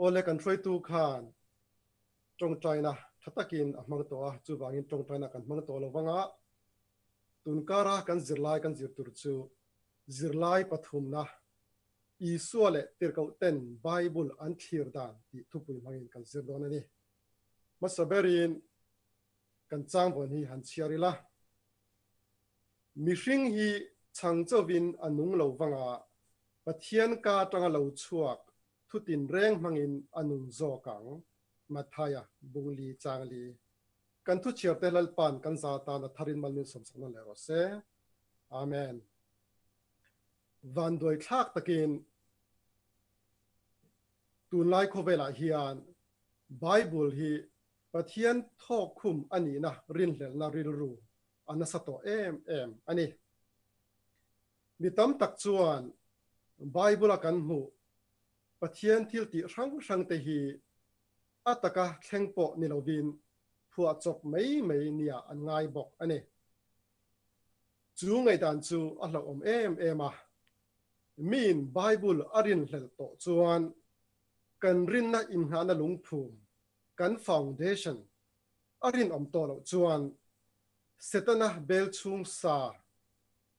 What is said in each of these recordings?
Awle kan hruaitu khan tawngtaina tha takin a hmang tawh a, chuvangin tawngtaina kan hmang tawh lo vanga tunkara kan zirlai kan zir tur chu zirlai pathumna Isua leh tirhkohten Bible an thlir dan tih thupui hmangin kan zir dawn a ni. Hmasa berin kan changvawn hi han chhiar ila. Mihring hi chhang chauvin a nung lo vanga Pathian ka atanga lo chhuak thutin reng hmangin a nung zawk ang, Mathaia, Bungli, Changli. Kan thu chhiarte Lalpa'n kan za tan a tharin mal min sawmsakna leh rawh se. Amen. Vanduai thlak takin tunlai khawvelah hian Bible hi Pathian thawkkhum a nihna rinhlelhna rilru a nasa tawh em em a ni. Mi tam tak chuan Bible-a kan hmuh Pathian thil tih hrang hrangte hi a taka thleng pawh ni lovin phuahchawp mai mai nia an ngai bawk a ni. Chu ngaihdan chu a hlauhawm em em a. Miin Bible a rinhlelh tawh chuan kan rinna inngahna lungphum, kan foundation, a rinawm tawh loh chuan Setana bel chhung sa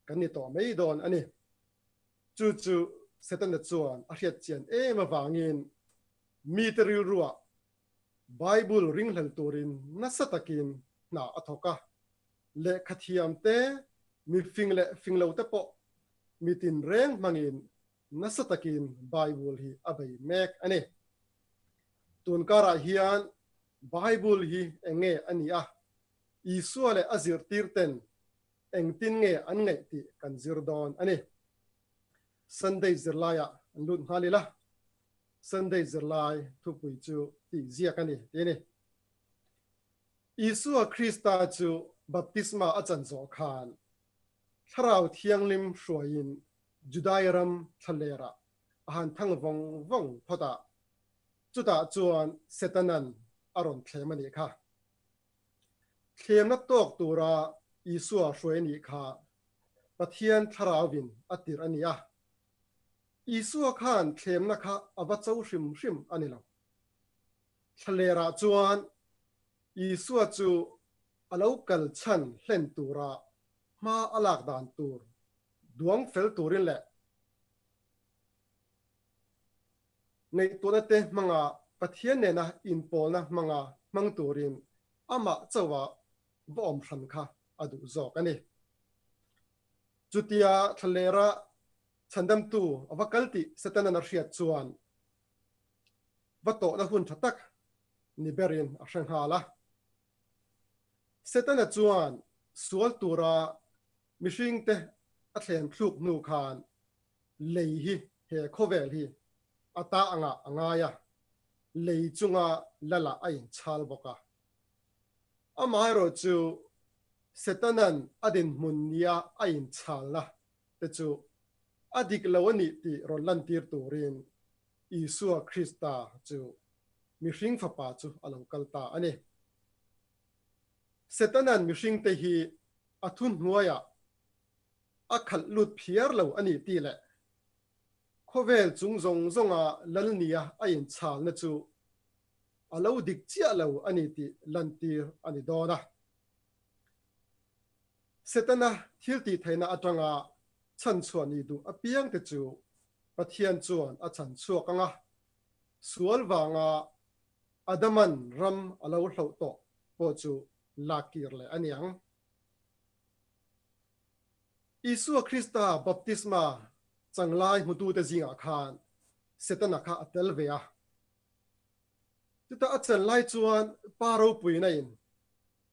kan ni tawh mai dawn a ni. Chu chu Setana chuan a hriat chian em avangin mite rilruah Bible ringhlel turin nasa takin hna a thawk a. Lehkhathiam te, mi fing leh fing lo te pawh mi tinreng hmangin nasa takin Bible hi a bei mek a ni. Tun karah hian Bible hi eng nge a nih a, Isua leh a zirtir ten engtin nge an ngaih tih kan zir dawn a ni. Sunday zirlaiah an lut nghal ila, Sunday zirlai thupui chu tih ziak a ni ti a ni. Isua Krista chu baptisma a chan zawh khan Thlarau Thianghlim hruaiin Judai ram thlalerah a han thang vawng vawng phawt a, chutah chuan Setanan a rawn thlem a nih kha. Thlemna tawk tura Isua hruai a nih kha Pathian Thlarauvin a tirh a ni a. Isua khan thlemna kha a va cho hrim hrim a ni lo. Thlalerah chuan Isua chu a lo kal chhan hlen tura hma a lak dan tur duang fel turin leh ngaihtuahna te hmanga Pathian nena inpawlna hmanga hmang turin amah chauha va awm hran kha a duh zawk a ni. Chutia thlalera chhandamtu a va kal tih Setanan a hriat chuan va tawhna hun tha tak ni berin a hre nghal a. Setana chuan sual tura mihringte a thlem thluk hnu khan lei hi he khawvel hi a ta angah a ngai a, lei chunga lalah a inchhal bawk a. Amaherawhchu Setanan a dinhmun nia a inchhalna te chu a dik lo a nih tih rawn lantir turin Isua Krista chu mihring fapa chu a lo kal ta a ni. Setanan mihringte hi a thuhnuaiah a khalh lut phiar lo a ni tih leh khawvel chung zawng zawnga lal nia a inchhalna chu a lo dik chiah lo a ni tih lantir a ni dawn a. Setana thil tih theihna atanga chhanchhuah nih duh apiangte chu Pathian chuan a chhan chhuak ang a, sual vanga Adaman ram a lo hloh tawh pawh chu lak kir leh a ni ang. Isua Krista baptisma chang lai hmutute zingah khan Setana kha a tel ve a. Chutah a chan lai chuan pa ropuina in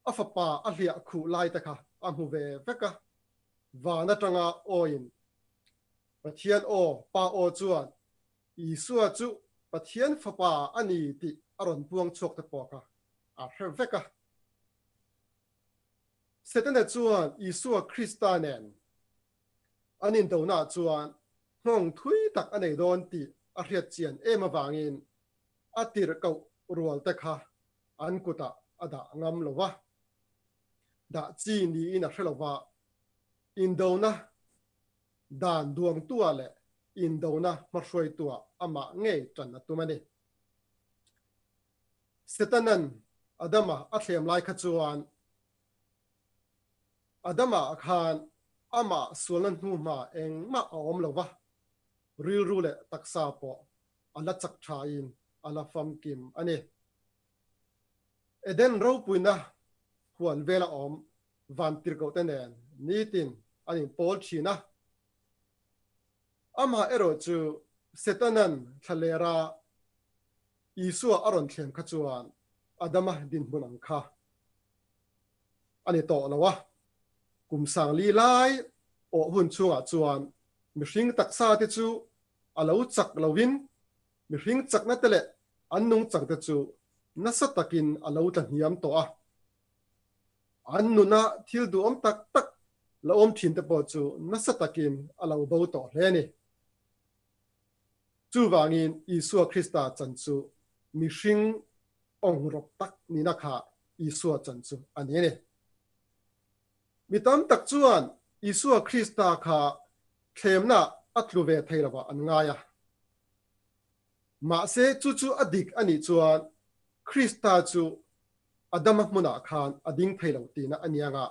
a fapa a hliah khuh lai te kha a hmu ve vek a, van atanga awiin Pathian aw, Pa aw chuan Isua chu Pathian fapa a ni tih a rawn puang chhuak te pawh kha a hre vek a. Setana chuan Isua Krista nen an indonaah chuan nghawng thui tak a nei dawn tih a hriat chian em avangin a tirhkoh rual te kha an kutah a dah ngam lo va, dah chi niin a hre lo va, indona dan duangtua leh indona hmahruaitua amah ngei tan a tum a ni. Setanan Adama a thlem lai kha chuan Adama khan amah sualna hnuhma engmah a awm lo va, rilru leh taksa pawh a la chak thain a la famkim a ni. Eden ropuina huan vela awm vantirhkohte nen nitin an inpawl thin a. Amah erawh chu Setanan thlalera Isua a rawn thlem kha chuan Adama dinhmun ang kha a ni tawh lo a. Kum sangli lai awh hun chhungah chuan mihring taksa te chu a lo chak loin mihring chakna te leh an nungchang te chu nasa takin a lo tla hniam tawh a. An nuna thil duhawm tak tak la awm thin te pawh chu nasa takin a lo bo tawh hle a ni. Chuvangin Isua Krista chan chu mihring awngrawp tak nihna kha Isua chan chu a ni a ni. Mi tam tak chuan Isua Krista kha thlemna a tlu ve thei lovah an ngai a. Mahse chu chu a dik a nih chuan Krista chu Adama hmunah khan a ding thei lo tihna a ni anga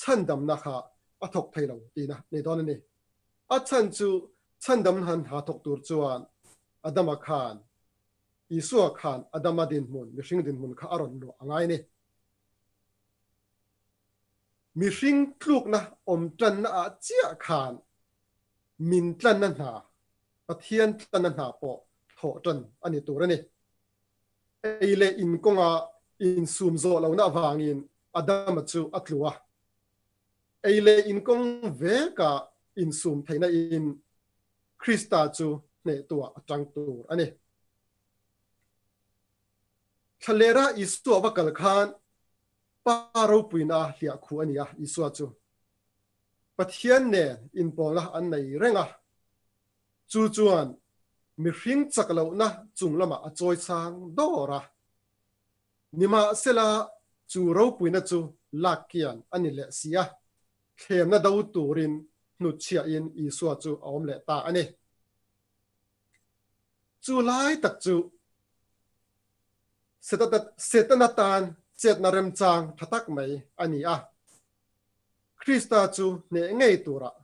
chhandamna kha a thawk thei lo tihna a ni dawn a ni. A chhan chu chhandam han ha thawk tur chuan Adama khan Isua khan Adama dinhmun, mihring dinhmun kha a rawn luah a ngai a ni. Mihring tlukna awm tanna ah chiah khan min tlanna hna, Pathian tlanna hna pawh thawh tan a ni tur a ni. Ei leh in kawnga insum zawh lohna avangin Adama chu a tlu a. Ei leh in kawng veka insum theihna in Krista chu hnehtuah a tang tur a ni. Thlalera Isua va kal khan Pa ropuina hliah khuh a ni a, Isua chu Pathian nen inpawlna an nei reng a. Chu chuan mihring chak lohna chung lamah a chawi chang dawr a. Nimahsela chu ropuina chu lak kian a ni leh si a, thlemna do turin hnutchhiahin Isua chu a awm leh ta a ni. Chu lai tak chu Setana tan chetna remchang tha tak mai a ni a. Krista chu hneh ngei turah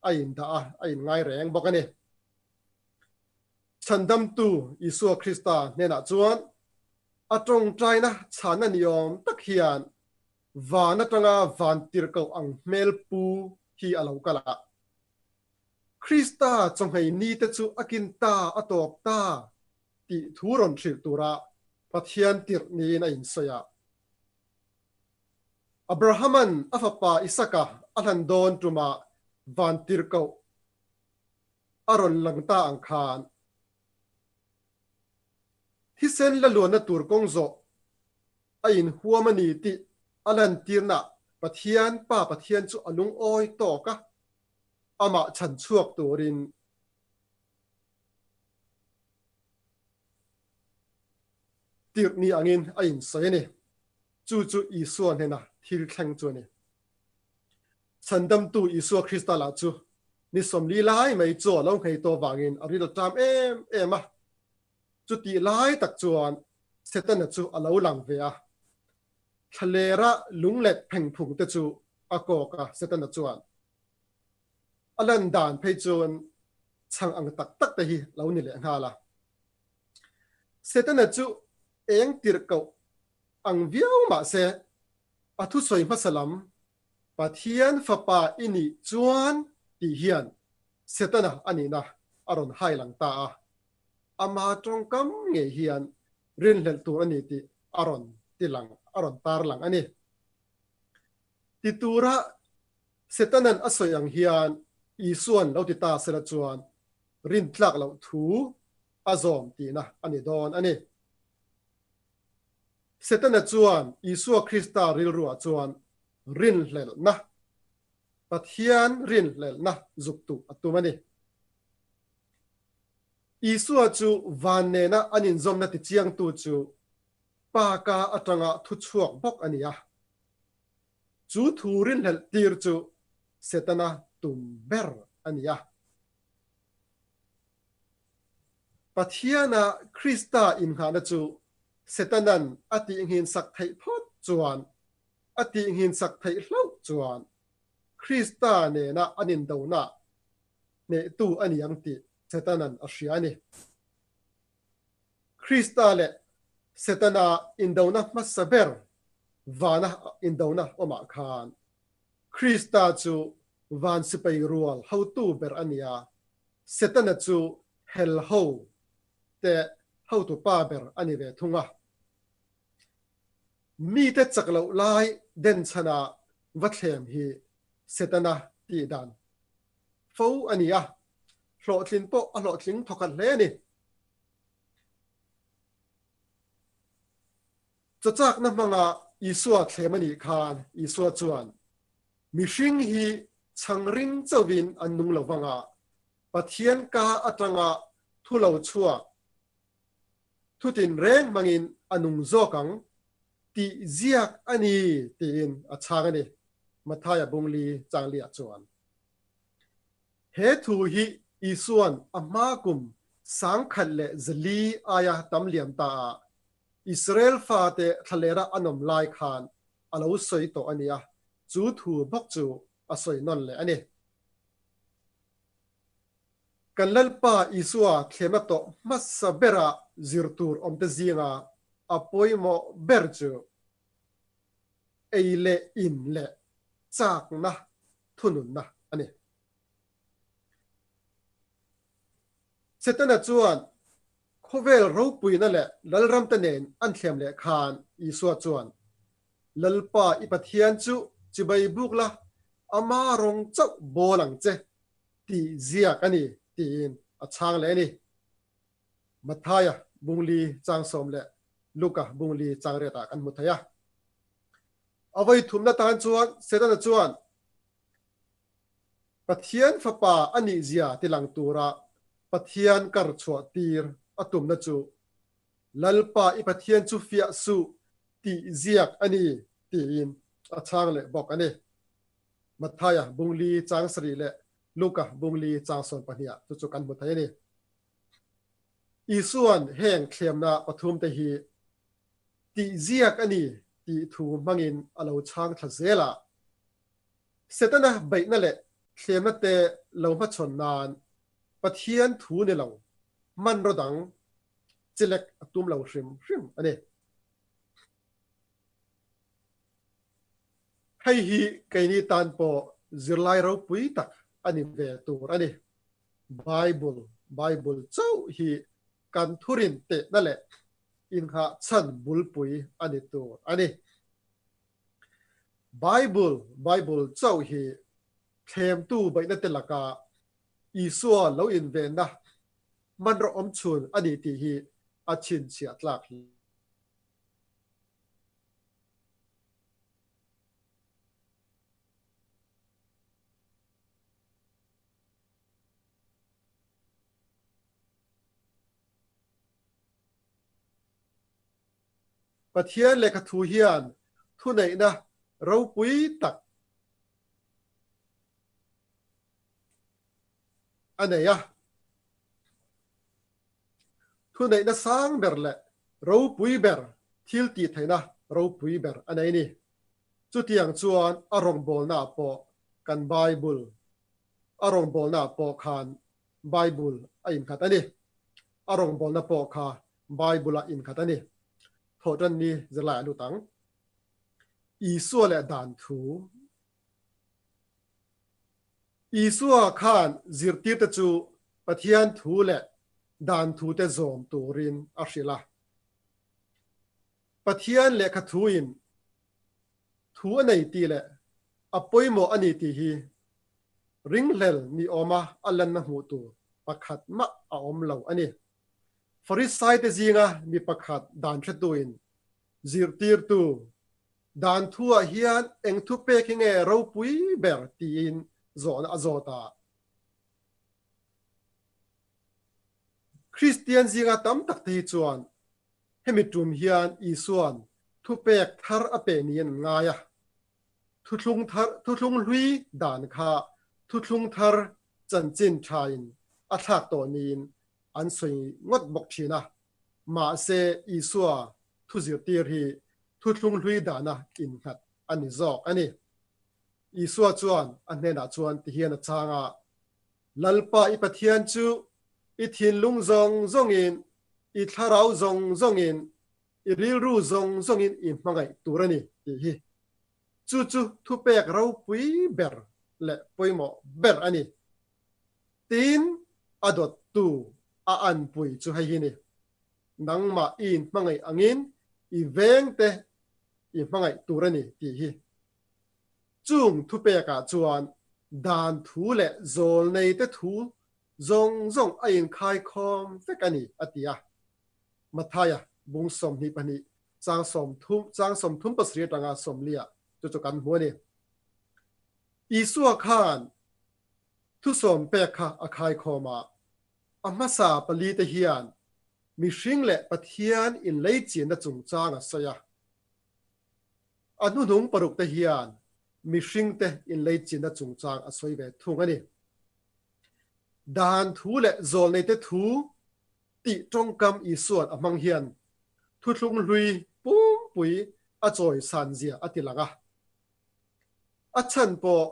a indah a, a inngai reng bawk a ni. Chhandamtu Isua Krista hnenah chuan a tawngtaina chhanna niawm tak hian van atanga van tirhkoh ang hmel pu hi a lo kal a. Krista chawhmei nite chu a kin ta, a tawp ta tih thu rawn hrilh tura Pathian tirh niin a insawi a. Abrahaman a fapa Isaka a hlan dawn tumah van tirhkoh a rawn lang ta ang khan thisen la luanna tur kawng zawh a inhuam a ni tih a lantirnaah Pathian Pa Pathian chu a lungawi tawk a, amah chhan chhuak turin tirh ni angin a insawi a ni. Chu chu Isua hnena thil thleng chu a ni. Chhandamtu Isua Krista lah chu ni 40 lai mai chaw a lo nghei tawh vangin a ril a ṭam em em a. Chutih lai tak chuan Setana chu a lo lang ve a. Thlalera lunglet phengphung te chu a kawk a, Setana chuan a lan dan phei chuan chhang ang tak tak te hi lo ni leh nghal a. Setana chu eng tirh koh ang viau mah se a thusawi hmasa lam Pathian fapa i nih chuan tih hian Setana a nihna a rawn hai lang ta a. Ama tawngkam ngei hian rinhlelh tur a ni tih a rawn ti lang, a rawn tar lang a ni. Ti tura Setanan a sawi ang hian Isuan lo ti ta sela chuan rintlak loh thu a zawm tihna a ni dawn a ni. Setana chuan Isua Krista rilruah chuan rinhlelhna, Pathian rinhlelhna zuk tuh a tum a ni. Isua chu van nena an inzawmna tichiangtu chu Pa ka atanga thu chhuak bawk a ni a. Chu thu rinhlelh tir chu Setana tum ber a ni a. Pathiana Krista inngahna chu Setanan a tihnghinsak theih phawt chuan, a tihnghinsak theih hlauh chuan Krista nena an indona hnehtu a ni ang tih Setanan a hria a ni. Krista leh Setana indona hmasa ber vana indona awmah khan Krista chu van sipai rual hotu ber a ni a, Setana chu hel ho te hotu pa ber a ni ve thung a. Mite chak loh lai denchhana va thlem hi Setana tih dan fo a ni a, hlawhtlin pawh a hlawhtling thawkhat hle a ni. Chawchakna hmanga Isua thlem a nih khan Isua chuan, Mihring hi chhang ring chauhin an nung lo vang a, Pathian ka atanga thu lo chhuak thutin reng hmangin a nung zawk ang tih ziak a ni tiin a chhang a ni, Mathaia Bungli Changlia chuan. He thu hi Isua'n a hma kum 1400 aia tam liam ta a, Israel fate thlalera an awm lai khan a lo sawi tawh a nia, chu thu bawk chu a sawi nawn leh a ni. Kan Lalpa Isua thlemna tawh hmasa bera zir tur awmte zinga a pawimawh ber chu ei leh in leh chakna thununna a ni. Setana chuan khawvel ropuina leh lalramte nen an thlem leh khan Isua chuan, Lalpa i Pathian chu chibai buk la, ama rawng chauh bawl ang che tih ziak a ni tiin a chhang leh a ni. Mathaia bungli chang sawm leh Luka bungli chang riatah kan hmu thei a. A vawi thumna tan chuan Setana chuan Pathian Fapa a nihzia tilang tura Pathian kar chhuah tir a tumna chu Lalpa i Pathian chu fiah suh tih ziak a ni tiin a chhang leh bawk a ni. Mathaia bungli chang sarih leh Luka bungli chang 12 ah chu chu kan hmu thei a ni. Isua'n heng thlemna pathumte hi tih ziak a ni tih thu hmangin a lo chhang thla zel a. Setana beihna leh thlemna te lo hmachhawn nan Pathian thu ni lo hmanraw dang chilek a tum lo hrim hrim a ni. Hei hi keini tan pawh zirlai ropui tak a ni ve tur a ni. Bible, Bible chauh hi kan thurin tehna leh inghah chhan bulpui a ni tur a ni. Bible, Bible chauh hi thlemtu beihna te laka Isua lo invenna hmanraw awmchhun a ni tih hi a chhinchhiah tlak hle. Pathian lehkha thu hian thuneihna ropui tak a nei a. Thuneihna sang ber leh ropui ber thil tih theihna ropui ber a nei a ni. Chutiang chuan a rawngbawlnaah pawh kan Bible a rawngbawlnaah pawh khan Bible a inkhat a ni. A rawngbawlna pawh kha Bible a inkhat a ni. Thawhtanni zirlai a lut ang. Isua leh dan thu. Isua khan zirtirte chu Pathian thu leh dan thute zawm turin a hrilh a. Pathian lehkha thuin thu a nei tih leh a pawimawh a ni tih hi ringhlel ni awma a lanna hmuh tur pakhat mah a awm lo a ni. Farisaite zinga mi pakhat dan hretuin zirtirtu dan thuah hian eng thu pek hi nge ropui ber tiin zawhna a zawt a. Kristian zinga tam tak te hi chuan hemi tum hian Isua'n thupek thar a pe niin an ngai a. Thuthlung thar, thuthlung hlui dan kha thuthlung thar chanchin thain a thlak tawh niin an sawi ngawt bawk thin a. Mahse, Isua thu zirtir hi thuthlung hlui dahna innghat a ni zawk a ni. Isua chuan a hnenah chuan tihian a chhang a, Lalpa i Pathian chu i thinlung zawng zawngin, i thlarau zawng zawngin, i rilru zawng zawngin i hmangaih tur a ni tih hi. Chu chu thupek ropui ber leh pawimawh ber a ni. Tin, a dawttu a anpui chu hei hi ni, Nangmah i inhmangaih angin i vengte i hmangaih tur a ni tih hi. Chung thupekah chuan dan thu leh zawlneite thu zawng zawng a inkhaikhawm vek a ni, a ti a. Mathaia bung 22 chang 30 chang 37 atanga 40 ah chu chu kan hmu a ni. Isua khan thusawm pek kha a khaikhawm a, a hmasa palite hian mihring leh Pathian inleichinna chungchang a sawi a. A hnuhnung parukte hian mihringte inleichinna chungchang a sawi ve thung a ni. Dan thu leh zawlneite thu tih tawngkam Isua'n a hmang hian thuthlung hlui pumpui a chawi san zia a ti lang a. A chhan pawh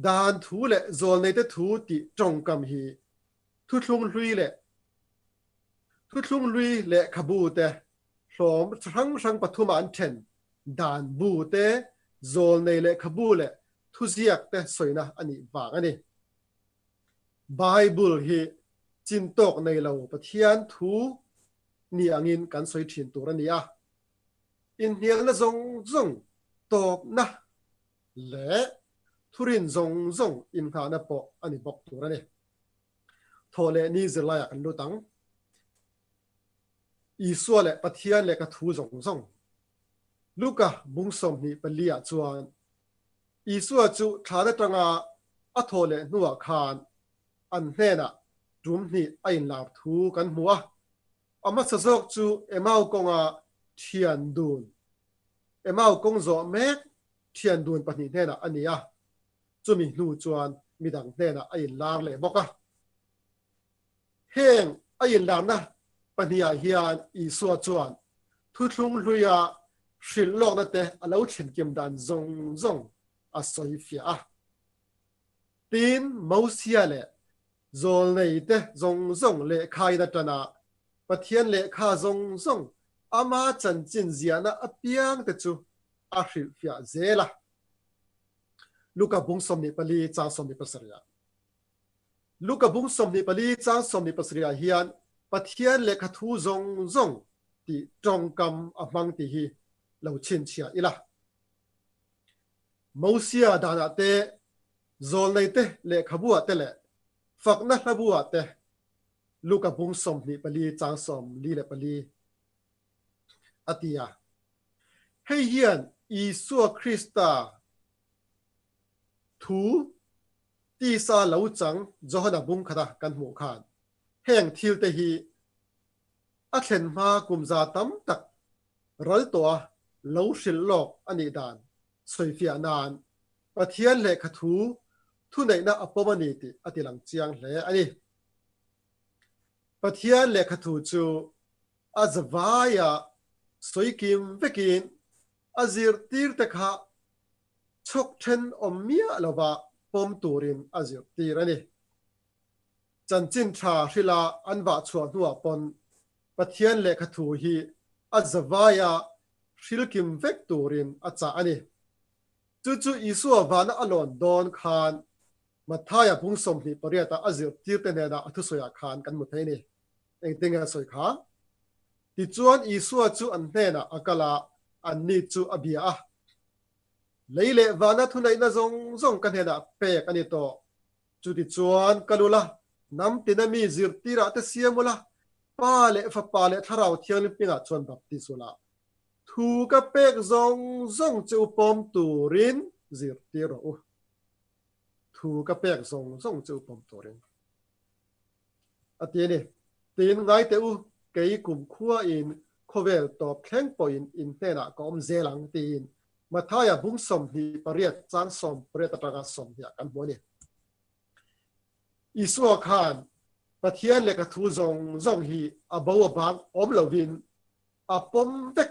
dan thu leh zawlneite thu tih tawngkam hi thuthlung hlui leh thuthlung hlui lehkhabu te hlawm hrang hrang pathuma an then dan bu te, zawlnei lehkhabu leh thuziak te sawina a nih vang a ni. Bible hi chin tawk nei lo Pathian thu ni angin kan sawi thin tur a ni a. Inhnialna zawng zawng tawpna leh thurin zawng zawng inngahna pawh a ni bawk tur a ni. Thawh leh ni zirlaiah kan lut ang. Isua leh Pathian leh ka thu zawng zawng. Luka bung 24 ah chuan Isua chu thlan atanga a thawh leh hnuah khan an hnenah tum hnih a inlar thu kan hmu a. A hmasa zawk chu Emau kawnga thian dun, Emau kawng zawh mek thian dun pahnih hnenah a ni a, chumi hnu chuan midang hnenah a inlar leh bawk a. Heng a inlarna pahnihah hian Isua chuan thuthlung hluia hrilh lawkna te a lo thlenkim dan zawng zawng a sawi fiah a. Tin, Mosia leh Zawlneite zawng zawng lehkhain atana Pathian lehkha zawng zawng ama chanchin ziahna apiangte chu a hrilhfiah zel a. Luka bung 24 chang 27 ah. Luka bung 24 chang 27 ah hian Pathian lehkha thu zawng zawng tih tawngkam a hmang tih hi lo chhinchhiah ila. Mosia danah te, Zawlneite lehkhabuah te leh Fakna hlabuah te Luka bung 24 chang 44 a ti a. Hei hian Isua Krista Thu tisa lo chang Johana bung khata kan hmuh khan heng thilte hi a thlen hma kum za tam tak ral tawha lo hrilh lawk a nih dan sawifiah nan Pathian lehkha thu thuneihna a pawm a ni tih a tilang chiang hle a ni. Pathian lehkha thu chu a zavaia sawi kim vekin a zirtirte kha chhawk then awm miah lova pawm turin a zirtir a ni. Chanchin tha hrila an vah chhuah hnuah pawn Pathian lehkha thu hi a zavaia hrilkim vek turin a chah a ni. Chu chu Isua vana a lawn dawn khan Mathaia bung 28 a a zirtirte nena a thusawiah khan kan hmu thei a ni. Engtin nge a sawi kha? Tichuan Isua chu an hnenah a kal a, anni chu a bia a. Lei leh vana thuneihna zawng zawng ka hnenah pek a ni tawh. Chutichuan kal ula, hnam tina mi zirtirah te siam ula, Pa leh Fapa leh Thlarau Thianghlim hmingah chuan baptis ula, thu ka pek zawng zawng che u pawm turin zirtir rawh u. Thu ka pek zawng zawng che u pawm turin. A ti a ni. Tiin ngai teh u, kei kumkhuain khawvel tawp thleng pawhin in hnenah ka awm zel ang tiin Mathaia bung 28 chang 18 atanga 20 ah kan hmu a ni. Isua khan Pathian lehkha thu zawng zawng hi a bo a bang awm lovin a pawm vek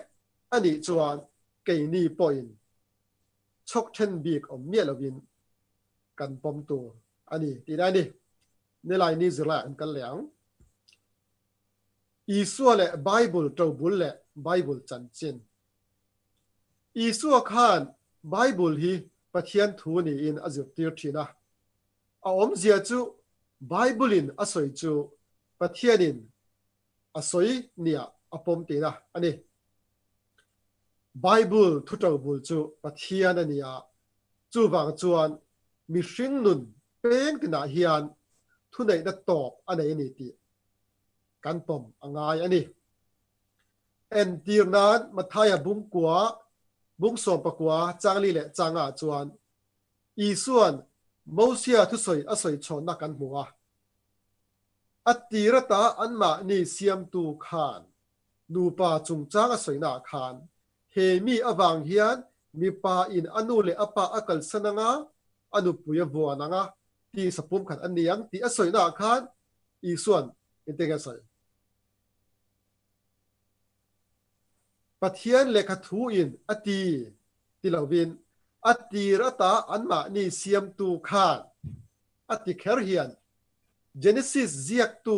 A nih chuan keini pawhin chhawk then bik awm miah lovin kan pawm tur a ni tihna a ni. Nilai ni zirlaiah kan kal leh ang. Isua leh Bible tobul leh Bible chanchin. Isua khan Bible hi Pathian thu niin a zirtir thin a. A awmzia chu Bible-in a sawi chu Pathianin a sawi nia a pawm tihna a ni. Bible thu tobul chu Pathian a ni a, chuvang chuan mihring nun peng tinah hian thuneihna tawp a nei a ni tih kan pawm a ngai a ni. Entir nan Mathaia bungkua, bung sawmpakua, changli leh changa chuan Isua'n Mosia thusawi a sawi chhawnna kan hmu a. A tir ata anmahni siamtu khan nupa chungchang a sawinaah khan he mi avang hian mipa in a nu leh a pa a kalsan anga a nupui a vuan anga tisa pumkhat a ni ang tih a sawinaah khan Isua'n engtin nge a sawi? Pathian lehkha thu in a ti ti lovin a tir ata anmahni siamtu khan a ti kher hian Genesis ziaktu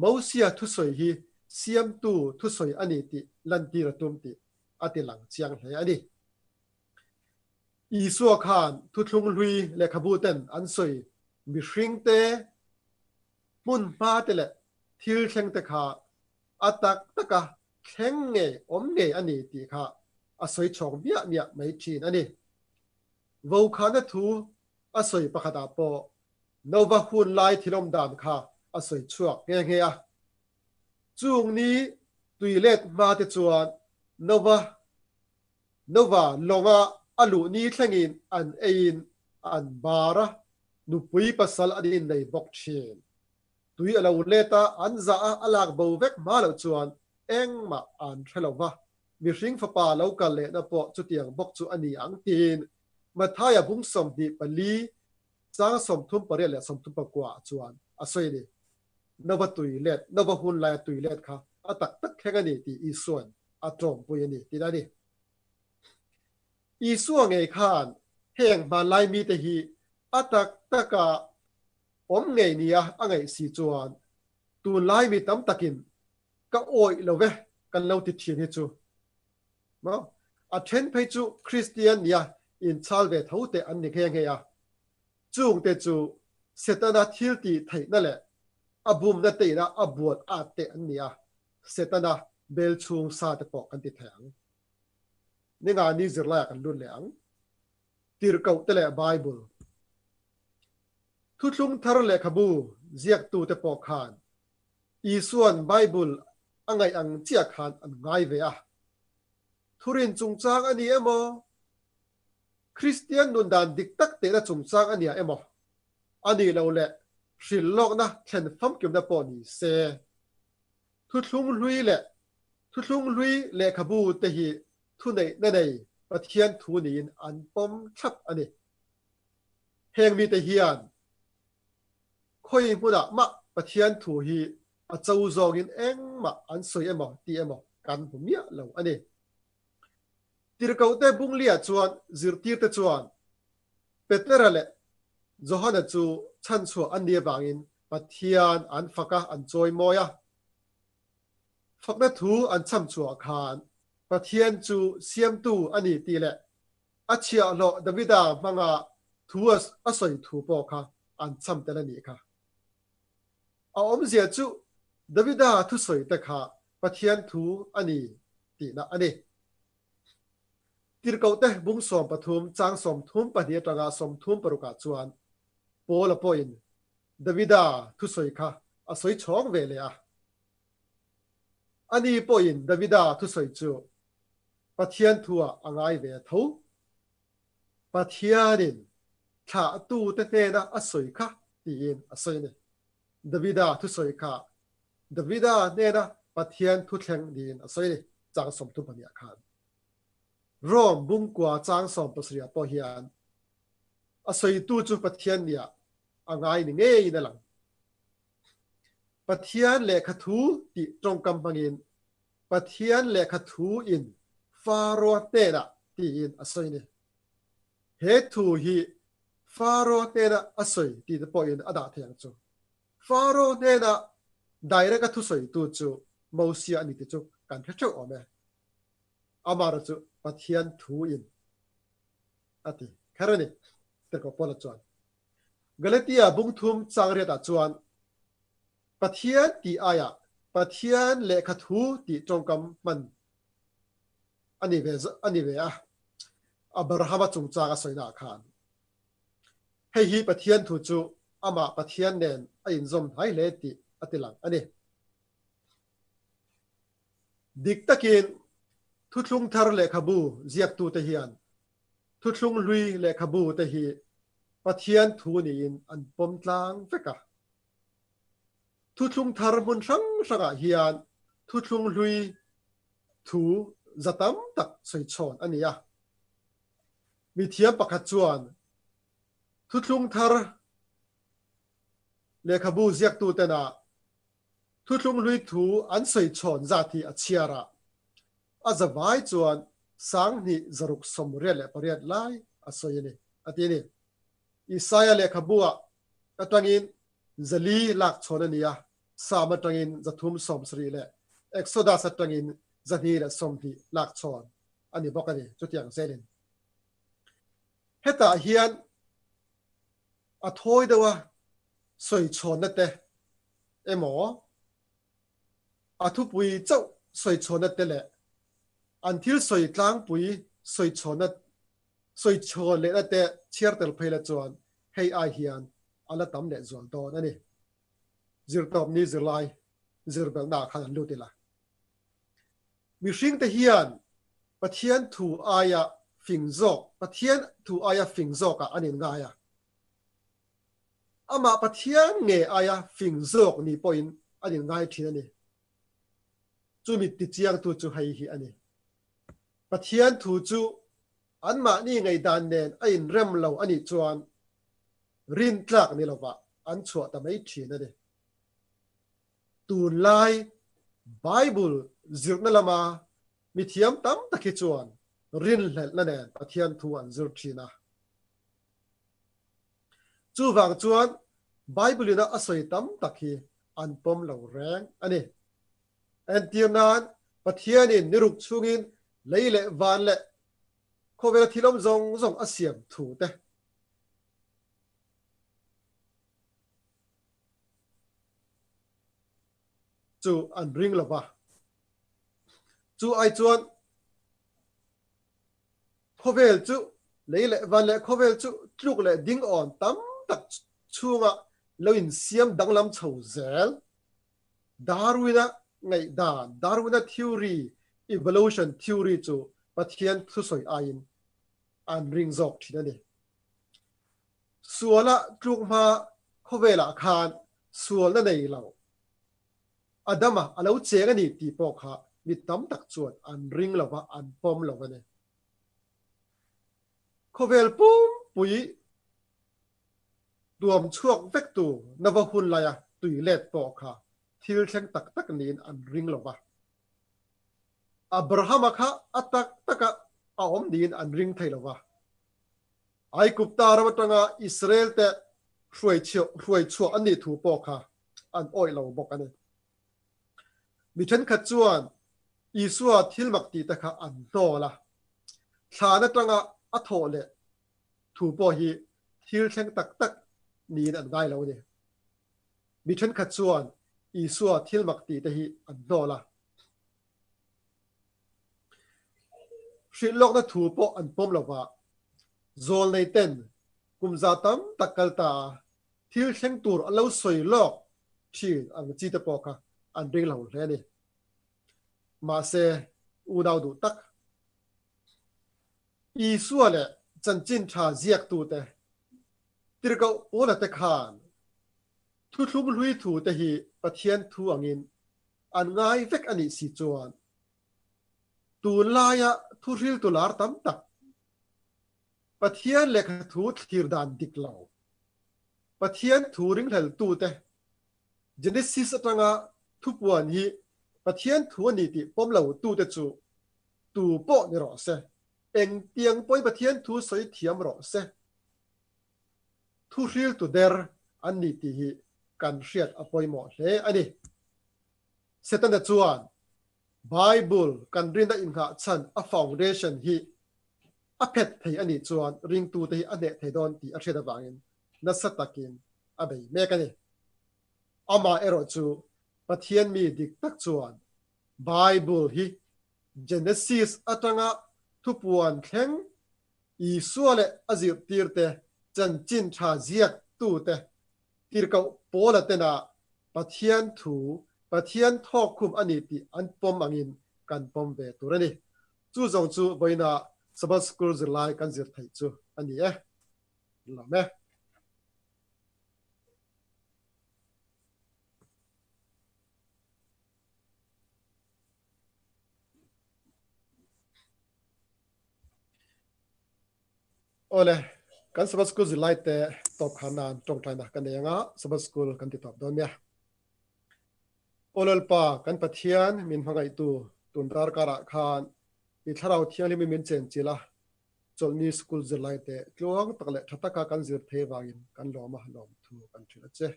Mosia thusawi hi siamtu thusawi a ni tih lantir a tum tih a ti lang chiang hle a ni. Isua khan thuthlung hlui lehkhabu ten an sawi mihringte hmun hma te leh thil thleng te kha a tak taka thleng nge awm ngei a ni tih kha a sawi chhawk miah miah mai thin a ni. Vokhana thu a sawi pakhatah pawh Nova hun lai thilawm dan kha a sawi chhuak nghe nghe a. Chung ni tui let hma te chuan Nova Nova lawnga a luh ni thlengin an eiin an bar a, nupui pasal an innei bawk thin. Tui a lo let a, an zah a, a lak bo vek hma loh chuan engmah an hre lo va, mihring fapa lo kal lehna pawh chutiang bawk chu a ni ang tiin Mathaia bung 24 chang 38 leh 34 ah chuan a sawi a ni. Nova tui let, Nova hun laia tui let kha a tak tak thleng a ni tih Isua'n a tawmpui a ni tih a ni. Isua ngei khan heng hmanlai mite hi a tak taka awm ngei nia a ngaih si chuan tunlai mi tam takin ka awih lo ve kan lo ti thin hi chu maw? A then phei chu Kristian nia inchhal ve tho te an ni nghe nghe a. Chungte chu Setana thil tih theihna leh a bumna te ina a buat at te an ni a, Setana bel chhung sa te pawh kan ti thei ang. Ninga ni zirlaiah kan lut leh ang. Tirhkoh te leh Bible Thuthlung thar lehkhabu ziaktute pawh khan Isua'n Bible a ngaih ang chiah khan an ngai ve a. Thurin chungchang a ni emaw, Kristian nun dan dik tak tehna chungchang a nia emaw, a nih loh leh hrilhlawkna thlen famkimna pawh ni se. Thuthlung hlui leh Thuthlung hlui lehkhabu te hi thuneihna nei Pathian thu niin an pawm thlap a ni. Heng mite hian khawi hmunah mah Pathian thu hi a cho zawngin engmah an sawi emaw ti emaw kan hmu miah lo a ni. Tirhkohte Bunglia chuan zirtirte chuan Petera leh Johana chu chhanchhuah an nih avangin Pathian an fak a, an chawimawi a. Fakna thu an chham chhuah khan Pathian chu siamtu a ni tih leh a chhiahhlawh Davida hmanga thu a sawi thu pawh kha an chham tel a nih kha. A awmzia chu Davida thusawi te kha Pathian thu a ni tihna a ni. Tirhkohte bung 13 chang 32 atanga 36 ah chuan Paula pawhin Davida thusawi kha a sawi chhawng ve leh a. Ani pawhin Davida thusawi chu Pathian thuah a ngai ve tho. Pathianin thlahtute hnena a sawi kha tiin a sawi a ni. Davida thusawi kha Davida hnena Pathian thuthleng niin a sawi a ni, chang 32 ah khan. Rome bungkua chang 17 ah pawh hian a sawitu chu Pathian nia a ngai ni ngeiin a lang. Pathian lehkha thu tih tawngkam hmangin Pathian lehkha thu in. Faro hnenah tiin a sawi a ni. He thu hi Faro hnena a sawi tih te pawhin a dah thei ang chu. Faro hnena direct a thusawitu chu Mosia a ni tih chu kan hre theuh awm e. Amaherawhchu chu Pathian thuin a ti kher a ni, tirhkoh Paula chuan. Galatia bungthum changriatah chuan Pathian tih aiah Pathian lehkha thu tih tawngkam hman a ni ve a ni ve a, Abrahama chungchang a sawina ah khan. Hei hi Pathian thu chu amah Pathian nen a inzawm hnai hle tih a ti lang a ni. Dik takin Thuthlung Thar lehkhabu ziaktute hian Thuthlung Hlui lehkhabu te hi Pathian thu niin an pawm tlang vek a. Thuthlung Thar hmun hrang hrangah hian Thuthlung Hlui thu za tam tak sawi chhawn a ni a. Mithiam pakhat chuan Thuthlung Thar lehkhabu ziaktutena Thuthlung Hlui thu an sawi chhawn zat hi a chhiar a, a zavai chuan 2688 lai a sawi a ni, a ti a ni. Isaia lehkhabuah atangin 400 lak chhawn a ni a, Sam atangin 370 leh Exodus atangin 220 lak chhawn a ni bawk a ni, chutiang zelin. Hetah hian a thawi deuha sawi chhawnna te emaw, a thupui chauh sawi chhawnna te leh an thil sawi tlangpui sawi chhawnna sawi chhawn lehna te chhiar tel phei la chuan hei ai hian a la tam leh zual dawn a ni. Zirtawpni zirlai zir belhna ah khan an lut ila. Mihringte hian Pathian thu aia fing zawk, Pathian thu aia fing zawkah an inngai a. Amah Pathian nge aia fing zawk ni pawhin an inngai thin a ni. Chumi tichiangtu chu hei hi a ni. Pathian thu chu anmahni ngaihdan nen a inrem lo a nih chuan rintlak ni lovah an chhuah ta mai thin a ni. Tunlai Bible zirna lama mithiam tam tak hi chuan rinhlelhna nen Pathian thu an zir thin a. Chuvang chuan Bible ina a sawi tam tak hi an pawm lo reng a ni. Entir nan Pathianin ni ruk chhungin lei leh van leh khawvela thil awm zawng zawng a siam thu te, Chu an ring lo va. Chu ai chuan khawvel chu lei leh van leh khawvel chu tluk leh ding awn tam tak chhunga lo insiam danglam chho zel. Darwin-a ngaihdan, Darwin-a theory, evolution theory chu Pathian thusawi aiin an ring zawk thin a ni. Suala tluk hma khawvelah khan sualna nei lo Adama a lo cheng a ni tih pawh kha mi tam tak chuan an ring lo va, an pawm lo a ni. Khawvel pumpui tuam chhuak vektu Nova hun laia tui let pawh kha thil thleng tak tak niin an ring lo va. Abrahama kha a tak taka a awm niin an ring thei lo va. Aigupta ram atanga Israel-te hruai chhuah an nih thu pawh kha an awih lo bawk a ni. Mi thenkhat chuan Isua thil mak tih te kha an hnawl a, thlan atanga a thawh leh thu pawh hi thil thleng tak tak niin an ngai lo a ni. Mi thenkhat chuan Isua thil mak tih te hi an hnawl a. Hrilh lawkna thu pawh an pawm lo va, zawlnei ten kum za tam tak kal ta a, thil thleng tur an lo sawi lawk thin ang chi te pawh kha an ring lo hle a ni. Mahse, unau duh tak, Isua leh chanchin tha ziaktute, tirhkoh Paula te khan thuthlung hlui thu te hi Pathian thu angin an ngai vek a nih si chuan tunlaia thuhriltu lar tam tak Pathian lehkha thu thlir dan dik lo, Pathian thu ringhleltute Genesis atanga thupuan hi Pathian thu a ni tih pawm lo tute chu Tu pawh ni rawh se, engtiang pawhin Pathian thu sawi thiam rawh se, thuhriltu der an ni tih hi kan hriat a pawimawh hle a ni. Setana chuan Bible kan rinna inghah chhan a foundation hi a phet thei a nih chuan ringtute hi a hneh thei dawn tih a hriat avangin nasa takin a bei mek a ni. Amah erawh chu Pathian mi dik tak chuan Bible hi Genesis atanga thupuan thleng Isua leh a zirtirte chanchin tha ziaktute tirhkoh Paula tena Pathian thu, Pathian thawkkhum a ni tih an pawm angin kan pawm ve tur a ni. Chu zawng chu vawiina Sabbath School zirlai kan zir theih chu a ni e. Lawm e. Awle, kan Sabbath School zirlai te tawp khan nan tawngtaina ka nei anga Sabbath School kan ti tawp dawn nia. Aw Lalpa, kan Pathian min hmangaihtu tun darkarah khan i Thlarau Thianghlimin min chenchilh a, chawlhni school zirlai te tluang tak leh tha taka kan zir thei vangin kan lawm a, lawmthu kan hrilh a che.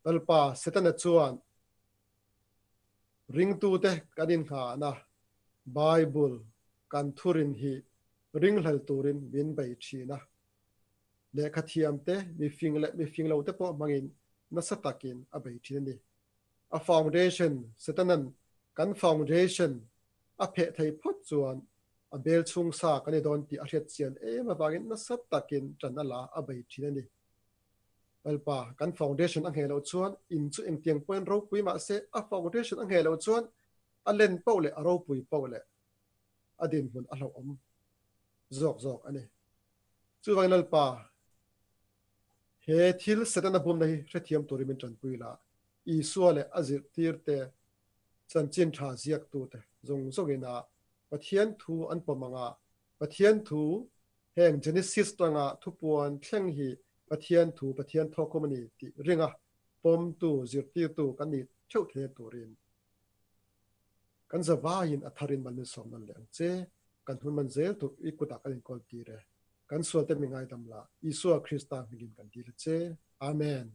Lalpa, Setana chuan Ringtute kan inngahna Bible kan thurin hi ringhlel turin min bei thin a. Lehkha thiamte, mifing leh mifing lote pawh hmangin nasa takin a bei thin a ni. A foundation, Setanan kan foundation a pheh thei phawt chuan a bel chhung sa kan ni dawn tih a hriat chian em avangin nasa takin ṭan a la a bei thin a ni. Lalpa, kan foundation a ngheh loh chuan in chu engtiang pawhin ropui mah se a foundation a ngheh loh chuan a len poh leh a ropui poh leh a dinhmun a hlauhawm zawk zawk a ni. Chuvangin Lalpa, he thil Setana bumna hi hrethiam turin min tanpui la, Isua leh a zirtirte chanchin tha ziaktute zawng zawngin a Pathian thu an pawm anga Pathian thu Heng Genesis tanga thupuan thleng hi Pathian thu, Pathian thawkawm a ni tih ringa pawmtu, zirtirtu kan nih theuh theih turin kan zavaiin a tharin mal min sawm nawn leh ang che. Kan hun man zel tur i kutah kan inkawl tir e. Kan sualte mi ngaidam la, Isua Krista hmingin kan dil a che. Amen.